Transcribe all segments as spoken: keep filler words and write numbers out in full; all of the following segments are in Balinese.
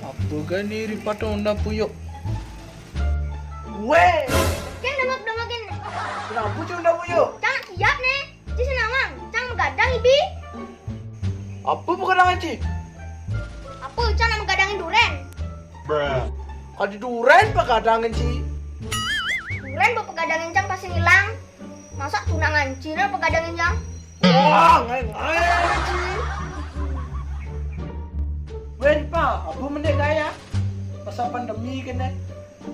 Apa gani ripat onda puyuk? Weh, Ken, demek-demekin. Kenapa cuma puyuk? Cang kiap nih. Ci sinawang, cang magadang ibi. Apa pegadang ci? Apa cang nak magadangin duren? Kadi duren pegadang ci. Duren bu pegadangin cang pasti ngilang. Masa tunangan ci nak pegadangin cang? Wah, ngai-ngai ci. Wen pa, apa mendek gaya? Masa pandemi kene.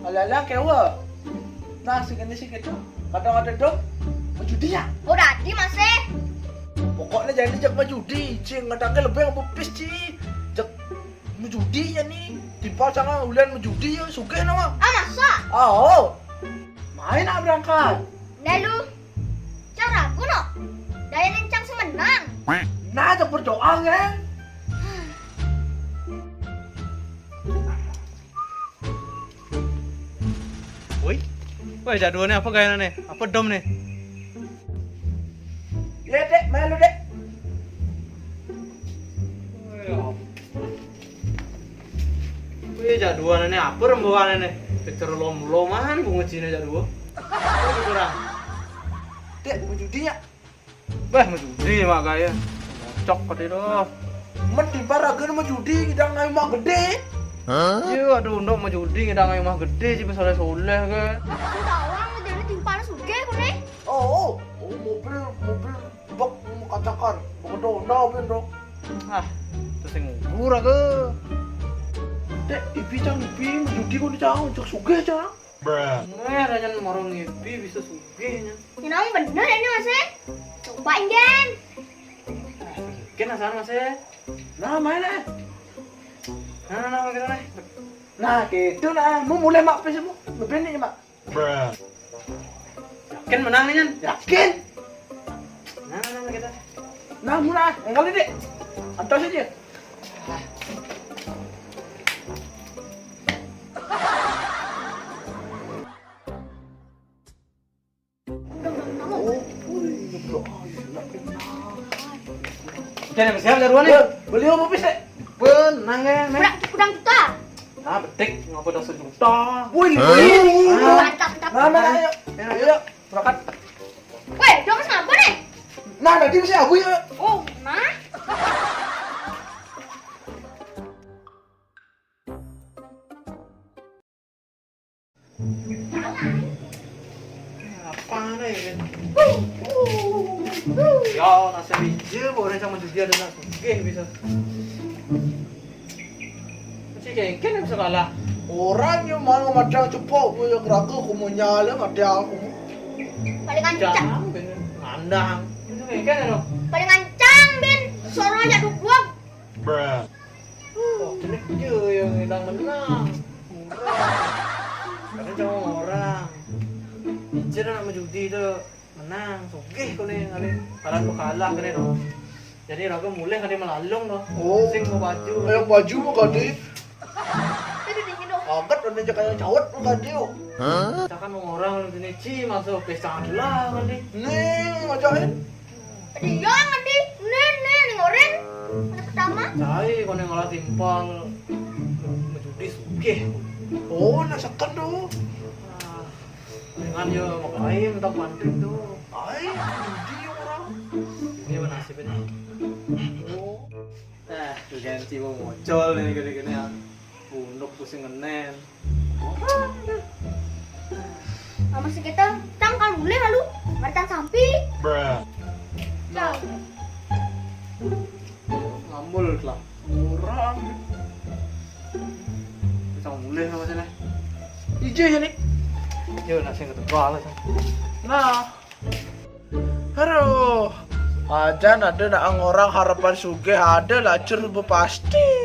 Ala-ala kewa. Nah, si kene si ketu. Kadang ada dong. Berjudi ya? Oh, dadi masih. Pokoknya jangan dijak berjudi, cing. Ngadangke lebih yang pepis, ci. Jak berjudi ya nih. Tiba sama ulian berjudi ya, sugih nama. Ah, masa? Ah, oh. Main ah berangkat. Lalu, cara aku no. Daya nencang semenang. Nah, tak berdoa kan? Woi, woi, jadwalnya apa gayanya nih? Apa dom nih? Ya, Dek, main lu, Dek. Woi, jadwalnya nih, apa rembukannya nih? Kecer lom-loman bunga Cina jadwal. Apa kurang? Dek, mau judi ya? Bah, mau judi mak gaya. Cok kata itu. Men tiba raga mau judi, ngidang ayo mak gede. Iya, aduh, ndok mau judi, ngidang ayo mak gede, sih, soleh-soleh ke. Sing tawang, jadi timpal sugih, kone. Oh, oh, oh, mobil, mobil, bak, mau kacakan. Mau ke dona, ben, dong. Ah, terus yang ngubur aku. Dek, ibi cang, ibi, mau judi kok dicang, cek sugih, cang. Eh, rajan marong ibi bisa sugih, nya. Ini emang bener ini, Mas, eh? Cobain, Gen. Ken asal, Mas, eh. Nah, main, eh. Nah, nah, nah, kita, nah. Nah, gitu, nah. Mau mulai mak pes, mau. Ngeband nih, mak. Yakin menang nih, Nyan? Yakin. Nah, nah, nah, kita. Nah, mulai. Yang kali, Dek. Antos aja. Udah, udah, udah. Oh, wih, nyeblok. Udah, nih, siap, jaruan, nih. Bel, beli apa, pis, Dek? Benang, ya, men. Udah, udah, kita. Nah, betik, ngapa dah sejuta? Wih, wih. Mantap, mantap. Nah, nah, ayo. Ayo, ayo, berangkat. Weh, dong, ngapa nih? Nah, tadi masih aku ya. Oh, nah. Apa nih, men? Ya, nasi hijau, boleh sama juga ada nasi. Oke, bisa. Masih kengken yang bisa kalah. Orang yang mau macam cepok, gue yang ragu, aku mau nyala, mati aku. Paling ancang. Jangan, ben, ngandang. Itu kengken ya, dong? Paling ancang, Ben. Suaranya duk-duk. Oh, ini dia yang ngidang menang. Murah. Karena cuma orang. Ijen anak menjudi itu menang, sugih kau nih, kali. Kalau kau kalah, kali, dong. Jadi, raga mulai kali melalung, dong. Oh. Sing mau baju. Yang baju mau kali. Itu dingin, dong. Angkat, udah cakap yang cawet, mau kali, oh. Misalkan mau orang di sini, ci, masuk pesta adalah, kali. Nih, ngajakin. Tadi yang nanti, nen, nen, nih, ngoren. Ada pertama. Cai, kau nih ngolah timpal. Menjudi sugih. Oh, nak seken, dong. Ah, dengan ya, makanya minta bantuin, dong. Ai, judi orang. Ini apa nasibnya, nih? Oh. Nah, ganti mau muncul nih, gini-gini ya. Punduk pusing ngenen. Orang. Amun sekitar, tang kan boleh lalu. Martan sampi. Cang. Ngambul lah. Orang. Cang mulai sama sini. Ijo ya, nih. Yo, nasi yang ketegal lah, Cang. Nah. Aduh. Aja ada nak orang harapan sugih ada lah, cer, pasti.